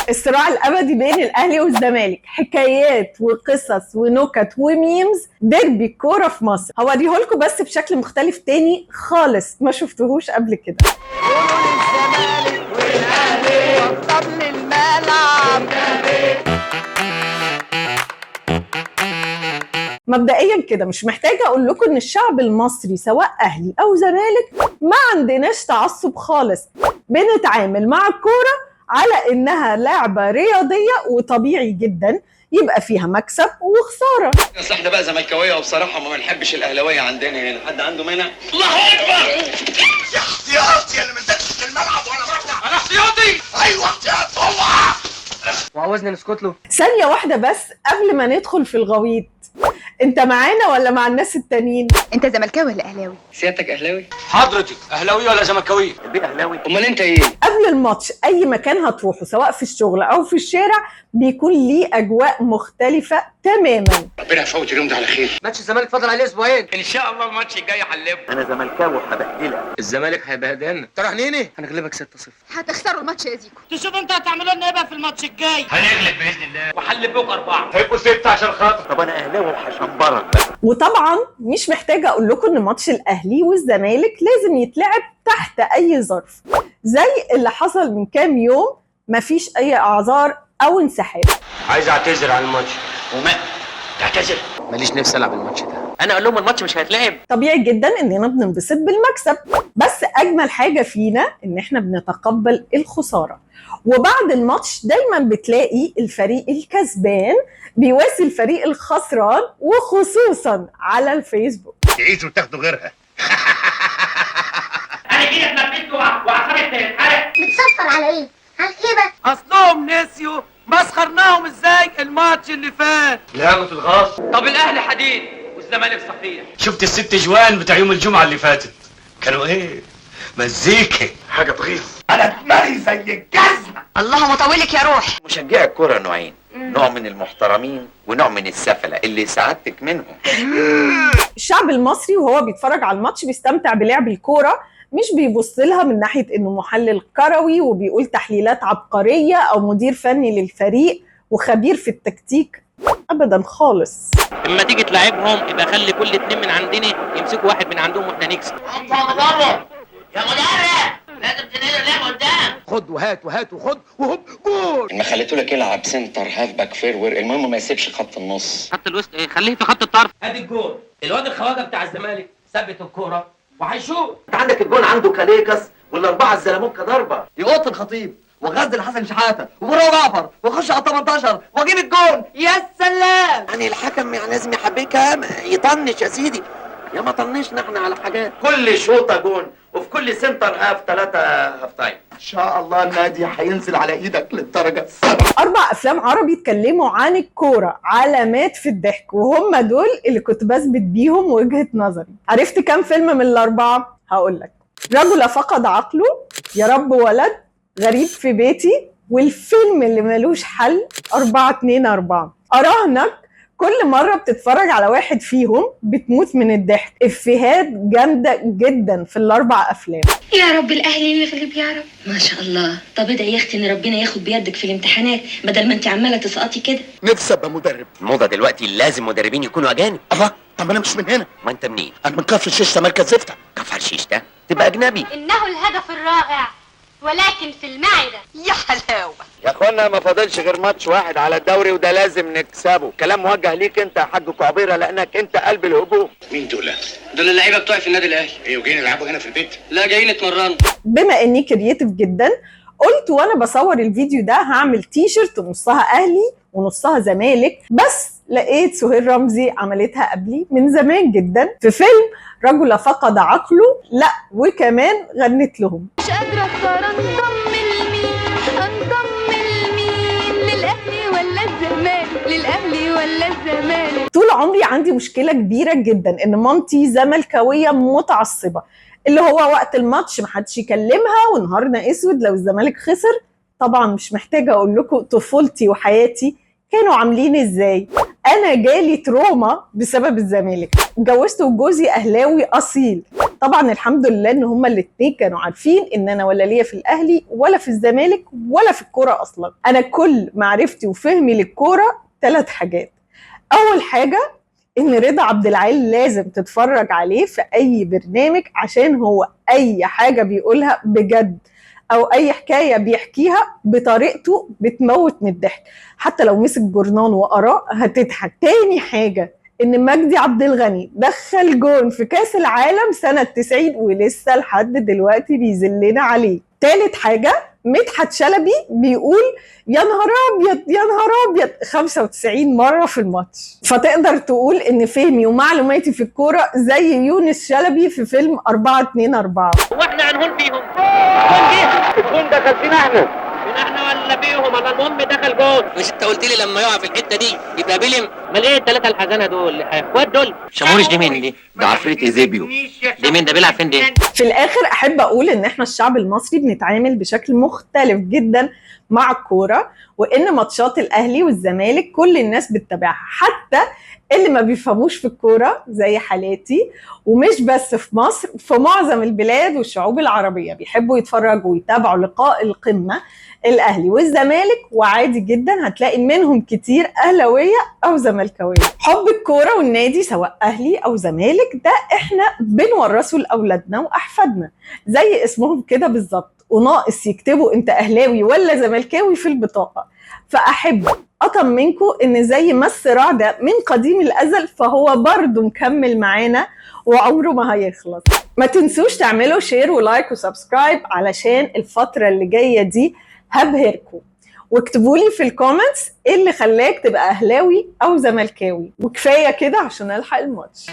الصراع الابدي بين الاهلي والزمالك، حكايات وقصص ونكت و memes، ديربي الكورة في مصر. هوريهولكم بس بشكل مختلف تاني خالص ما شفتهوش قبل كده. قبل الملعب. مبدئيا كده مش محتاجه اقول لكم ان الشعب المصري سواء اهلي او زمالك ما عندناش تعصب خالص، بنتعامل مع الكورة على انها لعبه رياضية وطبيعي جدا يبقى فيها مكسب وخسارة. اصل احنا بقى زملكاويه وبصراحة ما بنحبش الاهلاوية عندنا هنا، حد عنده مانع؟ الله اكبر. يا احتياطي اللي ما نزلتش الملعب ولا مرة. انا احتياطي؟ ايوه احتياطي. هو وعاوزنا نسكت له؟ ثانية واحدة بس قبل ما ندخل في الغويط، انت معانا ولا مع الناس التانيين؟ انت زملكاوي ولا اهلاوي؟ سيادتك اهلاوي؟ حضرتك اهلاويه ولا زملكاويه؟ البيه اهلاوي. امال انت ايه؟ قبل الماتش اي مكان هتروحه سواء في الشغل او في الشارع بيكون ليه اجواء مختلفة تماما. ربنا يفوت اليوم ده على خير. ماتش الزمالك فاضل عليه اسبوعين. ان شاء الله الماتش الجاي هنلعبه. انا زملكاوي وهبهدلك. الزمالك هيبهدلنا. تراهنيني؟ هنغلبك 6-0. هتخسروا الماتش يا زيكو. تشوف انت هتعملوا لنا ايه بقى في الماتش الجاي. هنغلب باذن الله وهنلبكوا 4. هيبقوا 6 عشان خاطر. طب انا اهلاوي وهشمبرك بقى. وطبعا مش محتاجه اقول لكم ان ماتش الاهلي والزمالك لازم يتلعب تحت اي ظرف، زي اللي حصل من كام يوم، مفيش اي اعذار او انسحاب. عايز اعتذر عن الماتش. وما تعتذر؟ ماليش نفسي العب الماتش ده. انا اقول لهم الماتش مش هيتلعب. طبيعي جدا اننا بننبسط بالمكسب، بس اجمل حاجة فينا ان احنا بنتقبل الخسارة. وبعد الماتش دايما بتلاقي الفريق الكسبان بيواسي الفريق الخسران، وخصوصا على الفيسبوك. تعيشوا وتاخدوا غيرها. انا كده اتنفست واعصابي بتتحرق. بتصفر على ايه؟ على الخيبة؟ اصلهم نسيوا مسخرناهم ازاي الماتش اللي فات. لا ما تتغاص. طب الاهلي حديد والزمالك صحيح. شفت الست جوان بتاع يوم الجمعة اللي فاتت كانوا ايه؟ مزيكا. حاجة تغيظ. انا دماغي زي الجزمة. اللهم طولك يا روح. مشجعي الكورة نوعين، نوع من المحترمين ونوع من السفله اللي سعادتك منهم. الشعب المصري وهو بيتفرج على الماتش بيستمتع بلعب الكورة، مش بيبص لها من ناحية انه محلل كروي وبيقول تحليلات عبقرية او مدير فني للفريق وخبير في التكتيك، ابدا خالص. اما تيجي تلعبهم يبقى خلي كل اتنين من عندنا يمسكوا واحد من عندهم واحنا نكسب. انت يا مدرب، يا مدرب لازم تنقل اللعب قدام. خد وهات وهات وخد وهوب جول. ما خليته لك يلعب center half back forward، المهم ما يسيبش خط النص. خط الوسط ايه؟ خليه في خط الطرف. ادي الجول. الواد الخواجه بتاع الزمالك ثبت الكورة وهيشوط. انت عندك الجون عنده كاليكس والاربعة الزلموكه ضربه. يقط الخطيب وغزل حسن شحاته وبرو جعفر واخش على 18 واجيب الجون. يا سلام. يعني الحكم يعني لازم يحبكها، يطنش يا سيدي. يا ما طنشنا احنا على حاجات. كل شوطه جون وفي كل center half 3 half time. ان شاء الله النادي هينزل على ايدك للدرجة السابعة. 4 افلام عربي اتكلموا عن الكورة، علامات في الضحك، وهم دول اللي كنت بثبت بيهم وجهه نظري. عرفت كام فيلم من ال4؟ هقول لك: رجل فقد عقله، يا رب ولد، غريب في بيتي، والفيلم اللي ملوش حل 4-2-4. اراهنك كل مرة بتتفرج على واحد فيهم بتموت من الضحك. افيهات جامدة جدا في ال4 افلام. يا رب الاهلي يغلب يا رب. ما شاء الله. طب ادعي يا اختي ان ربنا ياخد بيدك في الامتحانات بدل ما انت عماله تسقطي كده. نفسي ابقى مدرب. الموضة دلوقتي لازم مدربين يكونوا اجانب. الله، طب ما انا مش من هنا. ما انت منين؟ انا من كفر الشيشة مركز زفته. كفر شيشته تبقى اجنبي. انه الهدف الرائع ولكن في المعدة. يا حلاوة. يا اخوانا ما فاضلش غير ماتش واحد على الدوري وده لازم نكسبه. كلام موجه ليك انت يا حاج كعبيره لانك انت قلب الهجوم. مين دول؟ دول اللعيبة بتوعي في النادي الاهلي. ايه وجايين يلعبوا هنا في البيت؟ لا جايين يتمرنوا. بما اني creative جدا، قلت وانا بصور الفيديو ده هعمل تي شيرت نصها اهلي ونصها زمالك، بس لقيت سهير رمزي عملتها قبلي من زمان جدا في فيلم رجل فقد عقله، لا وكمان غنت لهم. مش قادرة اختار انضم لمين، انضم لمين، للاهلي ولا الزمالك، للاهلي ولا الزمالك. طول عمري عندي مشكلة كبيرة جدا ان مامتي زملكاويه متعصبه، اللي هو وقت الماتش محدش يكلمها ونهارنا اسود لو الزمالك خسر. طبعا مش محتاجه اقول لكم طفولتي وحياتي كانوا عاملين ازاي. انا جالي تروما بسبب الزمالك. اتجوزت وجوزي اهلاوي اصيل، طبعا الحمد لله ان هما الاتنين كانوا عارفين ان انا ولا ليا في الاهلي ولا في الزمالك ولا في الكورة اصلا. انا كل معرفتي وفهمي للكورة 3 حاجات. اول حاجة ان رضا عبد العال لازم تتفرج عليه في اي برنامج، عشان هو اي حاجة بيقولها بجد او اي حكاية بيحكيها بطريقته بتموت من الضحك، حتى لو مسك جورنان وقراه هتضحك. تاني حاجة ان مجدي عبد الغني دخل جون في كاس العالم سنة 90 ولسه لحد دلوقتي بيذلنا عليه. تالت حاجة مدحت شلبي بيقول يا نهار ابيض يا نهار ابيض 95 مرة في الماتش. فتقدر تقول ان فهمي ومعلوماتي في الكورة زي يونس شلبي في فيلم 4-2-4. واحنا هنهون فيهم. الجون دخل فينا احنا. فينا احنا ولا فيهم؟ انا المهم دخل جون. مش انت قلت لي لما يقع في الحتة دي يبقى بيلم؟ امال ايه الثلاثة الحزانه دول؟ اخوات دول؟ شامورش دي مين دي؟ ده عفريت ايزيبيو. دي مين ده بيلعب فين دي؟ في الاخر احب اقول ان احنا الشعب المصري بنتعامل بشكل مختلف جدا مع الكورة، وان ماتشات الاهلي والزمالك كل الناس بتتابعها، حتى اللي ما بيفهموش في الكورة زي حالاتي. ومش بس في مصر، في معظم البلاد والشعوب العربية بيحبوا يتفرجوا ويتابعوا لقاء القمه الاهلي والزمالك، وعادي جدا هتلاقي منهم كتير اهلاويه او زملكاويه. حب الكورة والنادي سواء اهلي او زمالك ده احنا بنورثه لاولادنا واحفادنا زي اسمهم كده بالظبط، وناقص يكتبوا انت اهلاوي ولا زملكاوي في البطاقة. فاحب اطمنكم ان زي ما الصراع ده من قديم الازل فهو برضه مكمل معانا وعمره ما هيخلص. ما تنسوش تعملوا share و like و subscribe علشان الفترة اللي جاية دي هبهركم، واكتبوا لي في ال comments ايه اللي خلاك تبقى اهلاوي او زملكاوي. وكفاية كده عشان الحق الماتش.